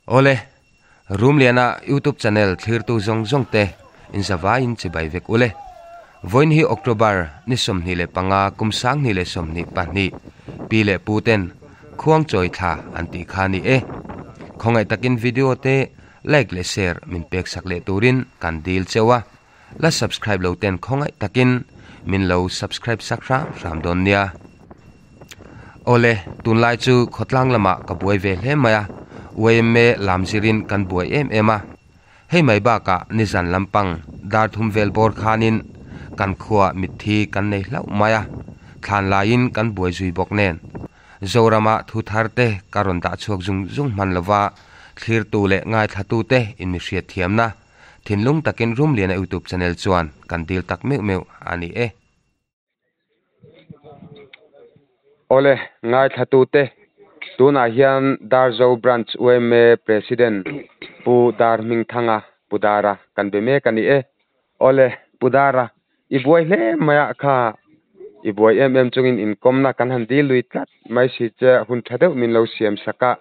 Awle, Rumliana YouTube channel thlirtu zawng zawng te inzavaiin chibai vek ule. Vawiin hi October ni 25 kum 2022 pi leh pu ten khuangchawi thla an tih kha a ni e. Khawngaih takin video te like leh share min pek sak leh turin kan dil cheu a, la subscribe lo ten khawngaih takin min lo subscribe sak hram hram dawn nia. Awle, tunlai chu khawtlang lamah ka buai ve hle mai a, yma lam zirin kan buai em em a. Hei mai bakah nizan lampang dar thum vel bawr khanin kan khua mitthi kan nei hlauh mai a, thlan laiin kan buai zui bawk nen. Zorama thu thar te ka rawn dah chhuak zung zung hman lova, thlirtu leh ngaithlatute in mi hriat thiamna thinlung takin Rumliana YouTube channel chuan kan dil tak meuh meuh a ni e. Awle, ngaithlatute, tunah hian Darzo Branch yma President Pu Dar Hmingthanga, Pu Dara kan be mek a ni e. Awle, Pu Dara, i buai hle mai ah kha i buai em em chungin inkawmna kan han dil lui tlat mai si che hun tha deuh min lo siam sak a,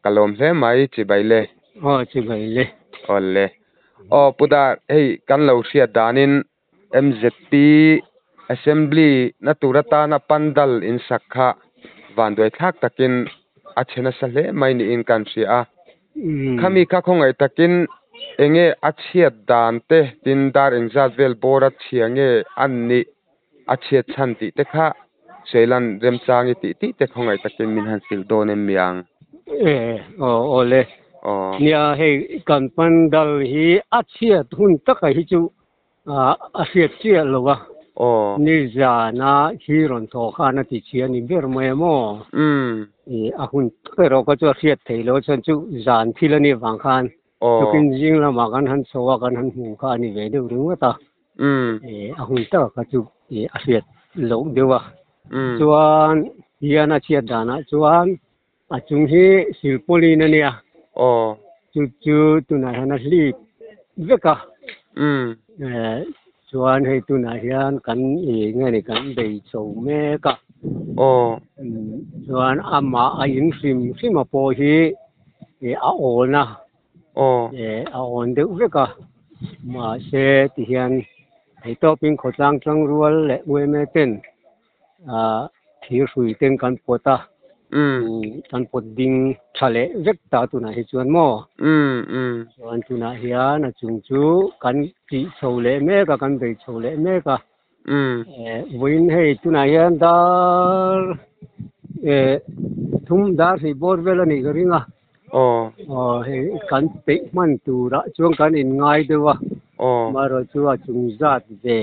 ka lawm hle mai chibai le. Aw chibai le. Awle. Aw Pu Dar, hei kan lo hriat danin MZP Assembly na tur atana pandal insak kha vanduai thlak takin a chhe nasa hle mai niin kan hria a. Khami kha khawngaih takin enge a chhiat dan te tin dar engzat vel bawr a chhia nge an nih a chhiat chhan tih te kha Seilan remchang i tih tih te khawngaih takin min han hrilh dawn em miang? E, aw aw le. Aw. Nia hei kan pandal hi a chhiat hun taka hi chu a hriat chiah lo a. Aw. Nizana hi rawn thaw khan a ti chhia ni ber mai a maw? Umm. I a hun tak erawh kha chu a hriat theih loh chuan chu zan thil a nih vang khan Aw. tukin zing lamah kan han chho a kan han hmu kha a ni ve deuh ringawt a. Umm. I a hun taka kha chu i a hriat loh deuh a. Umm. Chuan hian a chhiat danah chuan a chung hi silpawlin a nia. Aw. Chu chu tunah hian a hlip vek a. Umm. Eh, chuan hei tunah hian kan i nge ni kan bei chho mek a. Aw. Chuan amah a in hrim hrim a pawh hi i a awn a. Aw. Eh, a awn deuh vek a. Mahse tihian theihtawpin khawtlang tangrual leh UMA ten thir hrui ten kan pawt a, kan pawt ding tha leh vek ta tunah hi chuan maw? Chuan tunah hian a chung chu kan tih chho leh mek a, kan bei chho leh mek a. Vawiin hei tunah hian dar thum dar hnih bawr vel a nih ka ring a. Aw hei kan peih hman turah chuan kan inngai deuh a. Amaherawhchu a chung zat ve.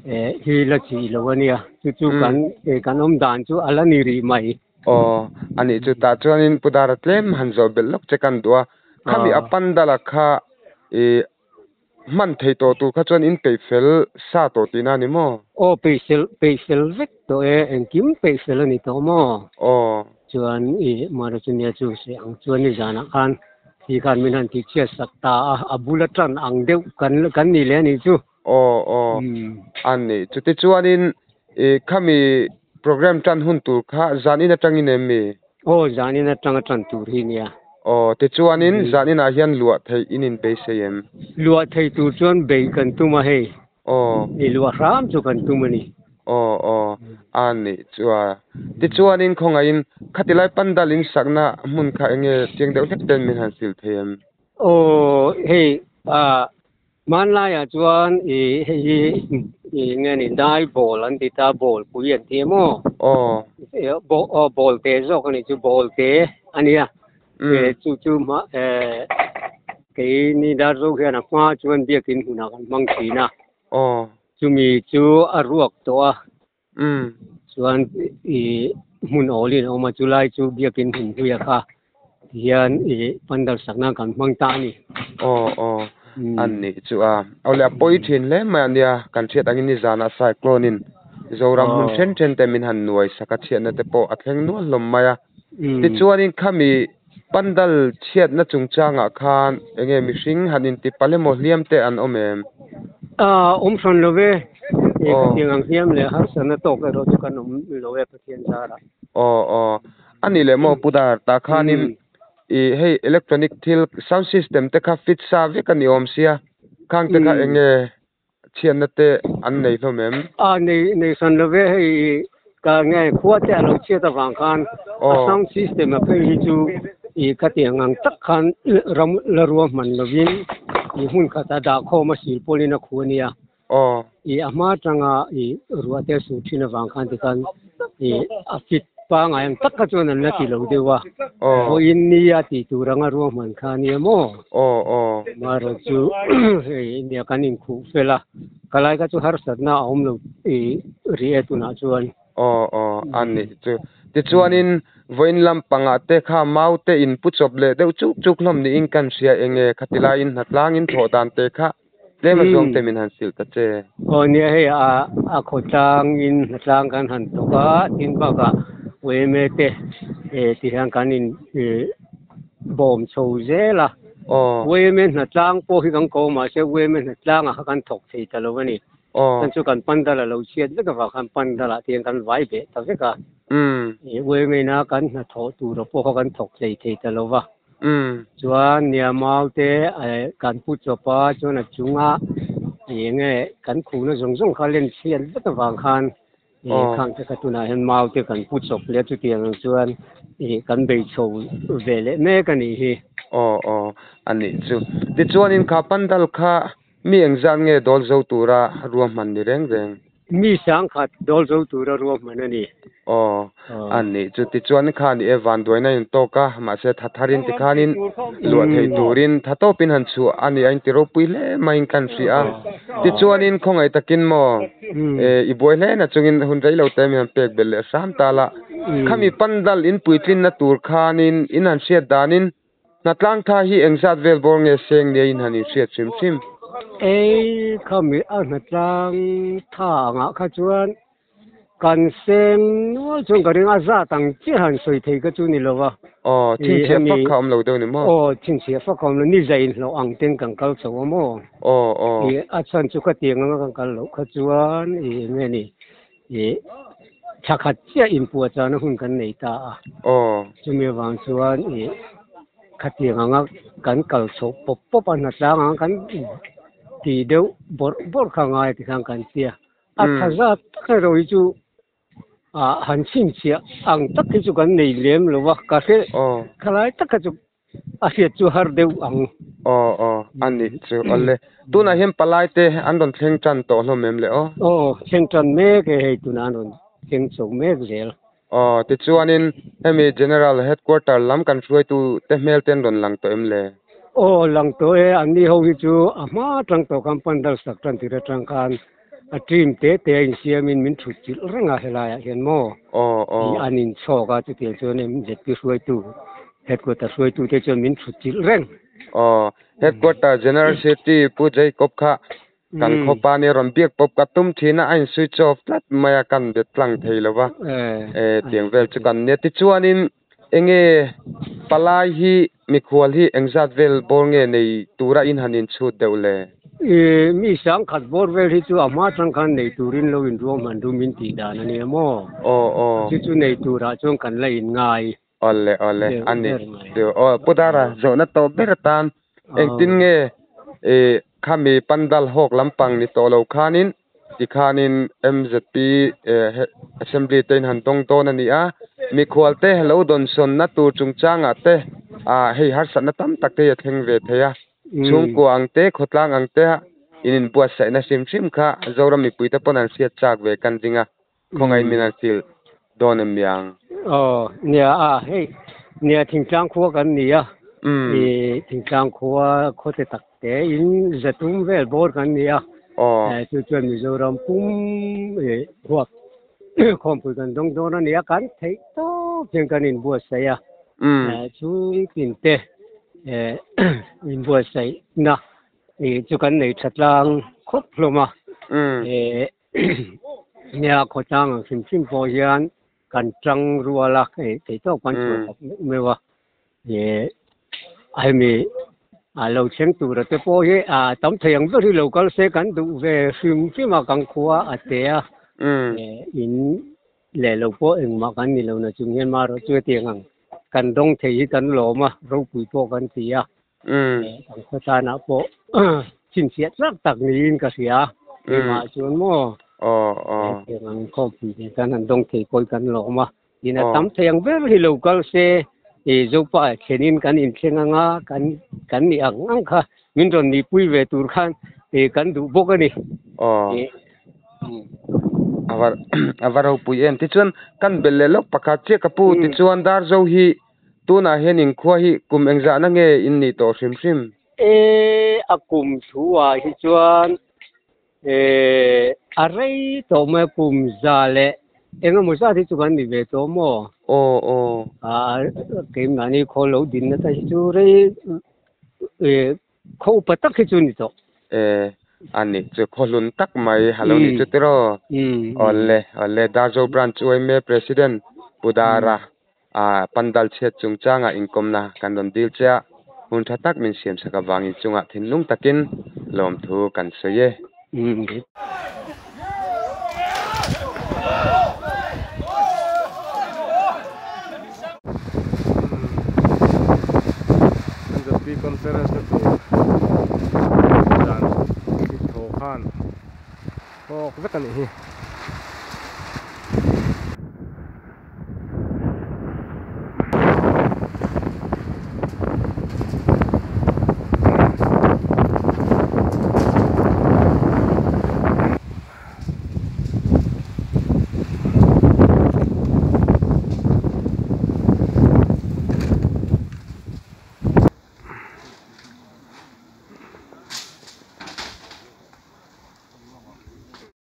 Eh hi la chih lo a nia chu chu kan eh kan awm dan chu a la ni rih mai. Aw a nih chu tah chuanin Pu Dara tlem han zawh belh lawk che kan duh a, khami a pandala kha ih hman thei tawh tur kha chuan in peih fel sa tawh tihna a ni maw? Aw peih fel peih fel vek tawh e, engkim peih fel a ni tawh maw? Aw. Chuan ih Mara chu nia chu se ang chuan nizanah khan thi khan min han tihchhiat sak ta a, a bula tan ang deuh kan kan ni leh a nih chu. Aw aw a ni. Chutichuanin i khami program tan hun tur kha zanin atangin em mi? Aw zanin atanga tan tur hi nia. Aw tichuanin zaninah hian luah theih in inbeisei em? Luah thei tur chuan bei kan tum a hei. Aw. I luah hram chu kan tum a ni. Aw aw a ni chua. Tichuanin khawngaihin khatilai pandal in sakna hmun kha enge chiang deuh hlek ten min han hrilh thei em? Aw hei ah Hmanlaiah chuan i hei hi i nge ni dai ball an ti ta ball pui an ti em aw? Aw. Aw ball te zawk a nih chu ball te a nia. Chu chu hma kei ni dar zawk hian a hma chuan biakin hmunah kan hmang thin a. Aw. Chumi chu a ruak tawh a. Chuan i hmun awlin a awm a, chulai chu biakin hmun hluia kha tihian i pandal sakna kan hmang ta a ni. Aw aw a nih chu a. Awle a pawi thin hle mai a nia, kan hriat angin nizanah cyclone in Zoram hmun then then te min han nuai sak a chhiatna te pawh a thleng nual hlawm mai a. Tichuanin khami pandal chhiatna chungchangah khan enge mihring han intipalh emaw hliam te an awm em? Awm hran lo ve. Khatiang ang hliam leh harsatna tawk erawh chu kan awm lo e Pathian zarah. Aw aw. A nih leh maw Pu Dar tah khanin. I hei electronic thil sound system te kha fit sa vek a ni awm sia, khang te kha eng nge chhiatna te an nei hlawm em? A nei nei hran lo ve, hei ka nge khua te a lo chhiat avang khan a sound system a phei hi chu i ka tiang ang tak khan ram la ruahman lovin i hmun khat a dah khawm a sil pawlin a khu a nia. I a hma atanga i ruah te su thin avang khan tikhan i a fit pangai ang tak kha chuan an la ti lo deuh a, vawiin nia tih tur anga ruahman kha ania maw? Amaherawh chu hei nia kan inkhuh fel a, ka lai kha chu harsatna a awm lo i rih e tunah chuan. Aw aw a nih chu. Tichuanin vawiin lampangah te kha mau te in pu chawp leh deuh chuk chuk hlawm niin kan hria enge khatihlaiin hnatlangin thawh dan te kha Tlem a zawng te min han silh ta che. Aw nia hei a a khawtlang in hnatlang kan han thawk a, tin bakah yma te eh ti hian kan in eh bawm chho zel a. Yma hnatlang pawh hi kan ko mahse yma hnatlang ah kha kan thawk thei ta lo a ni. Chuan chu kan pandal a lo chhiat vek avang khan pandal ah te hian kan vai beh ta vek a. Yma ina kan hnathawh tur pawh kha kan thawk hlei thei ta lo va. Chuan nia mau te kan pu chawp a, chuan a chunga eng nge kan khuhna zawng zawng kha len chhiat vek avang khan khang te kha tunah hian mau te kan pu chawp leh a, chutiang ang chuan kan bei chho ve leh mek a nih hi. Aw aw a nih chu. Tichuanin kha pandal kha mi engzat nge dawl zo tura ruahman ni reng reng? Mi sangkhat dawl zo tura ruahman a ni. Aw, a nih chu. Tichuan kha ni e, vanduaina in tawk a, mahse tha tharin tikhanin luah thei turin tha tawpin han chhuah a ni a, in ti ropui hle maiin kan hria a. Tichuanin khawngaih takin maw, e, i buai hle na chungin hun rei lo te mi han pek belh leh hram ta la. Khami pandal in puitlinna tur khanin in han hriat danin Hnatlang tha hi engzat vel bawr nge seng nia in han inhriat hrim hrim? Ei, khami a hnatlang tha angah kha chuan kan seng nual chuan ka ring a zat ang chiah han sawi thei kha chu ni lo va. Aw, chhinchhiah fak kha awm lo deuh ni maw? Aw, chhinchhiah fak kha awm lo, ni zai inhlawh ang ten kan kal chho a maw? Aw, aw. I a chhan chu khatiang anga kan kal loh kha chuan i eng nge ni? I thla khat chiah inpuah chahna hun kan nei ta a. Aw. Chumi avang chuan i khatiang anga kan kal chhoh pawp pawp a, hnatlang anga kan ti deuh bawrh bawrh kha ngai ti khan kan tia. A tha zat tak erawh hi chu ah han chhinchhiah ang tak hi chu kan nei lem lo va, ka hre khalai tak kha chu A hriat chu har deuh ang. Aw aw, a nih chu awle. Tunah hian palai te an rawn thleng tan tawh hlawm em le aw? Aw, thleng tan mek e hei tunah an rawn thleng chho mek zel. Aw, tichuanin hemi General Headquarter lam kan hruaitu te hmel te an rawn lang tawh em le? Aw, lang tawh e, anni ho hi chu a hma atang tawh khan pandal sak tan tir atang khan a team te te a insiamin min thut chilh reng a helaiah hian maw Aw aw. An inchhawk a chutiang chuan MZP hruaitu headquarter hruaitu te chuan min thut chilh reng. Aw headquarter General Secretary Pu Jacob kha kan khawpa nia rawn biak pawp ka tum thin a a in switch off tlat mai a kan bet tlang thei lo va e tiang vel chu kan nia tichuanin enge palai hi Mikhual hi engzat vel bawr nge nei tura in han inchhut deuh le? I mi sangkhat bawr vel hi chu a hma tang khan nei turin lo inruahman rum in tih dan a nia maw? Aw aw. Chu chu nei turah chuan kan la in ngai. Awle awle a ni chu. Aw Pu Dara zawhna tawp ber atan engtin nge i khami pandal hawk lampang ni tawh lo khanin Tikhanin MZP Assembly te in han dawng dawn a ni a, mikhual te lo dawnsawnna tur chungchangah te hei harsatna tam tak te hi a thleng ve thei a, chhungkua ang te, khawtlang ang te in inbuatsaihna hrim hrim kha Zoram mipui te pawn an hriat chak ve kan ring a, khawngaih min an hrilh dawn em niang? Aw, nia a, hei nia thingtlang khua kan ni a, i thingtlang khua khawte tak te in zatum vel bawr kan ni a, chu chuan Mizoram pum huap khawmpui kan dawng dawn a ni a, kan theih tawp hian kan inbuatsaih a, chhungtin te inbuatsaihna chu kan nei tha tlang khawp hlawm a. Nia khawtlang ang hrim hrim pawh hian kan tang rual a, hei thei tawk kan chhuah tak meuh meuh a, ih hemi a lo thleng tura te pawh hi a tam thei ang ber hi lo kal se kan duh ve hrim hrim a, kan khua a te a, in leh lo pawh engmah kan ni lo na chung hian marawh chu hetiang ang. kan dawng thei hi kan lawm a, ropui pawh kan ti a. Kan khawtlanah pawh chhinchhiah tlak tak niin ka hria a, keimah chuan maw hetiang ang khawmpui nen kan han dawng thei pawh hi kan lawm a. Tin a tam thei ang ber hi lo kal se Zopa thlenin kan inthleng ang a, kan kan nih ang ang kha min rawn nihpui ve tur khan kan duh bawk a ni. A va ropui em. Tichuan kan belh leh lawk pakhat chiah ka pu. Tichuan Darzo hi tunah hian inkhua hi kum engzahna nge in nih tawh hrim hrim? E, a kum thu ah hi chuan e, a rei tawh mai a kum za leh engemaw zat hi chu kan ni ve tawh maw? Aw aw. A, keimahni khaw lo dinna te hi chu rei e, Khaw upa tak hi chu ni tawh. E, a nih chu khaw hlun tak mai a lo nih chu tiraw? Awle, awle, Darzo Branch UMA President Pu Dara a pandal chhiat chungchanga inkawmna kan rawn dil che a, hun tha tak min siamsak avangin chungah thinlung takin lawmthu kan sawi e. MZP conference na tur dan hi thaw khan tawk vek a nih hi.